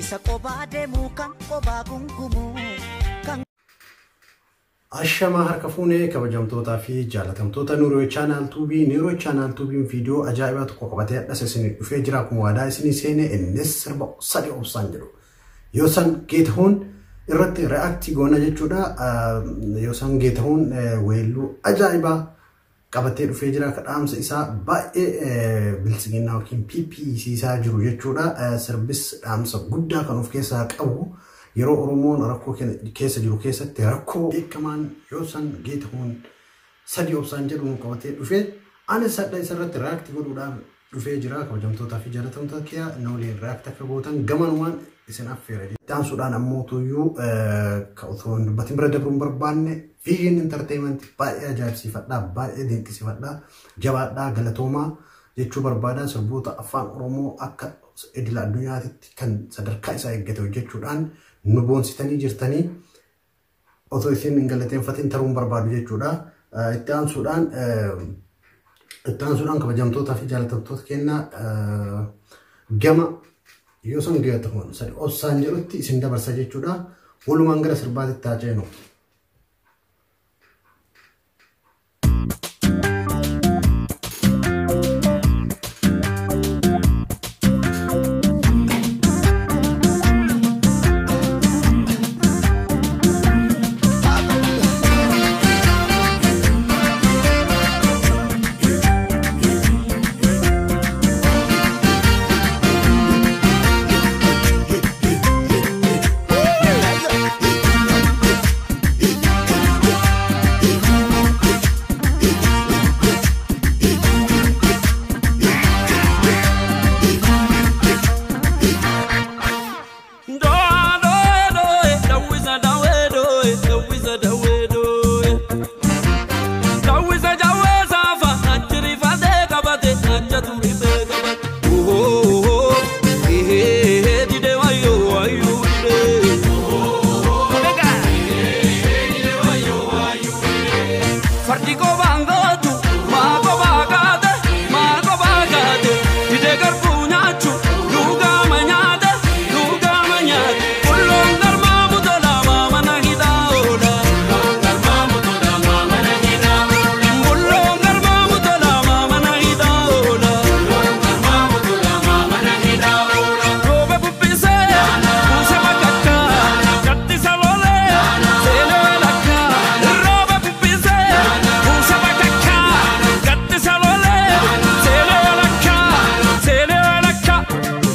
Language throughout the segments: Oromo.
Isa qobaa deemu kan qobaa gungumu kan. Ashamaa harka fuunee kabajamtootaa fi jaalatamtoota Nuuroo Channel Tuubii. Nuuroo Channel Tuubiin viidiyoo ajaa'ibaa tokko qabatee hadhas isinii dhufee jira. Akkuma waadaa isinii seene, innis sirba Sadii Obsaan jedhu. Yoosan Geetahuun irratti react goona jechuudha. Yoosan Geetahuun weelluu ajaa'ibaa qabatee dhufee jira. Akka dhaamsa isaa baay'ee biltsiginnaa yookiin PPCsaa jiru jechuudha. Sirbis dhaamsa guddaa kan of keessaa qabu. Yeroo Oromoon rakkoo keessa jiru keessatti rakkoo beekamaan Yoosan Geetahuun Sadii Obsaan jedhu qabatee dhufee, anis hadha isarratti react godhuudhaaf dhufee jira. Kabajamtootaa fi jaalatamtoota kiyya, na waliin react akka gootan gamanumaan isin affeera. Itti aansuudhaan ammoo tuyyuu otoo hin dubbatin bira dabruun barbaanne, Vision Entertainment baay'ee ajaa'ibsiifadhaa, baay'ee dinqisiifadhaa, jabaadhaa, galatoomaa jechuu barbaada. Sirboota afaan Oromoo akka idila addunyaatitti kan sadarkaa isaa eeggate hojjechuudhaan nu boonsitanii jirtanii, otoo isin hin galateeffatin taruun barbaadu jechuudha. Itti aansuudhaan kabajamtootaa fi jaalatamtoota kennaa, gama Yoosan Geetahuun Sadi Obsaan jedhutti isin dabarsa jechuudha. Walumaan gara sirbaatitti haa ceenu. Fardi qobaan gootu maa qobaa kaate, maa qobaa kaate, didee garbuu nyaachu lugaama nyaate, lugaama nyaate. Bulloon garmaa mutola maamana hidhaa oola. Bulloon garmaa mutola maamana hidhaa oola. Rooba bubbisee buuse bakakkaa, gaddisa lolee seenee walakkaa. Rooba bubbisee buuse bakakkaa, gaddisa lolee seenee walakkaa, seenee walakkaa,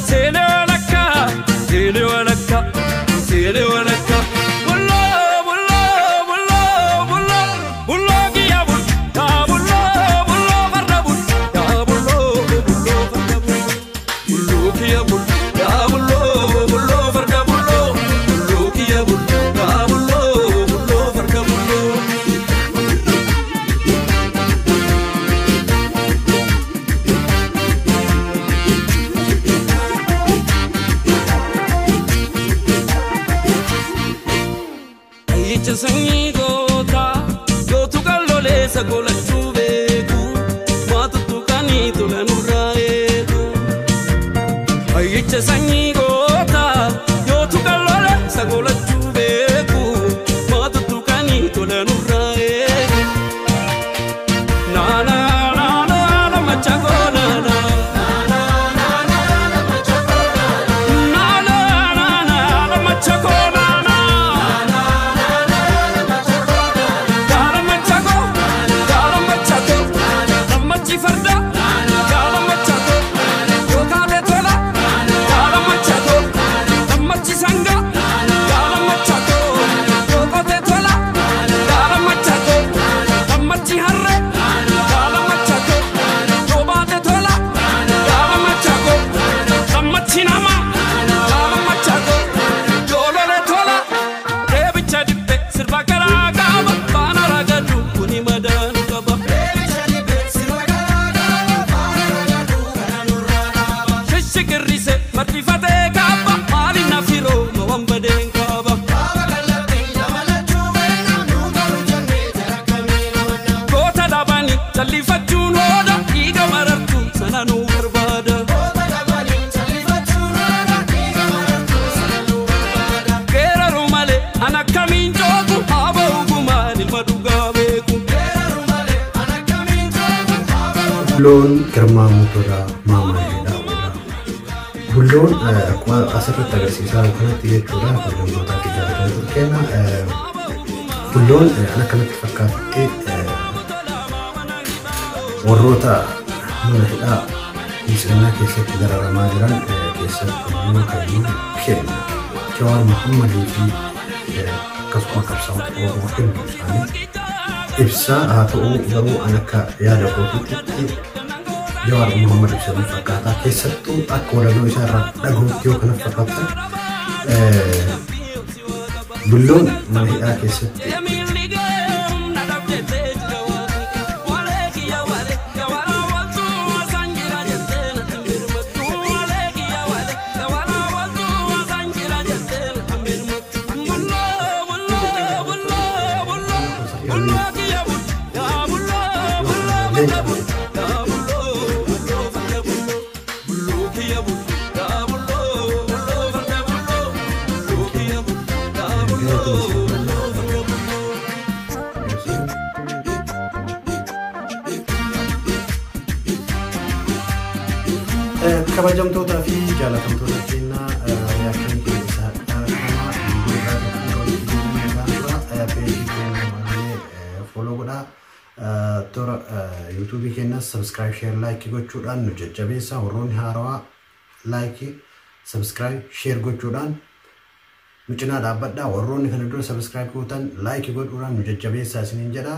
seenee walakkaa, seenee walakkaa, seenee walakkaa. Bulloo bulloo bulloo bulloo bulloo kiyya bul yaa bulloo bulloo farda bul yaa bulloo bulloo farda bul bulloo kiyya bul yaa bulloo bulloo farda bulloo bulloo kiyya bul yaa bulloo bulloo farda bulloo. Ayyicha sanyii gootaa gootu kan loleessa golachuu beeku, maatutu kanii tola nurraa eegu. Ayyicha sanyii gootaa gootu kan loleessa golachuu beeku, maatutu kanii tola nurraa eegu. Naana naana naana machakoo naana. Naana naana naana machakoo naana. Gaala machako, gaala machako, nammachi farda, gaala machako, yoo taate tola, gaala. Bulloon Girmaa Motoraa Maamaayeedha. Bulloon akkuma asirratti agarsiisaa jiru kanatti jechuudha. Kabajamtootaa fi jaallatamtoota keenya, Bulloon an akkanatti fakkaatutti warroota mana hidhaa Biltsiginnaa keessatti dararamaa jiran, keessattuu immoo kan keenya Jawaar Muhammadii fi akkasuma qabsaa'ota Oromoo hedduu isaanii ibsa. Haa ta'u garuu an akka yaada kootiitti Jawaar Muhammad ibsanii fakkaata. Keessattuu akka walaloo isaa irraa dhagahutti yoo kana fakkaatan, Bulloon mana hidhaa keessatti Kabajamtootaa fi jaalatamtoota keenya, reaction keenya isa kana viidiyoo irraa tokko walitti peejii keenya malee follow godhaa. Toora yuutuubii keenyas subscribe, share, like gochuudhaan nu jajjabeessa. Warroonni haarawaa like, subscribe, share gochuudhaan nu cinaa dhaabbadhaa. Warroonni kana dura subscribe gootan like godhuudhaan nu jajjabeessaa isiniin jedha.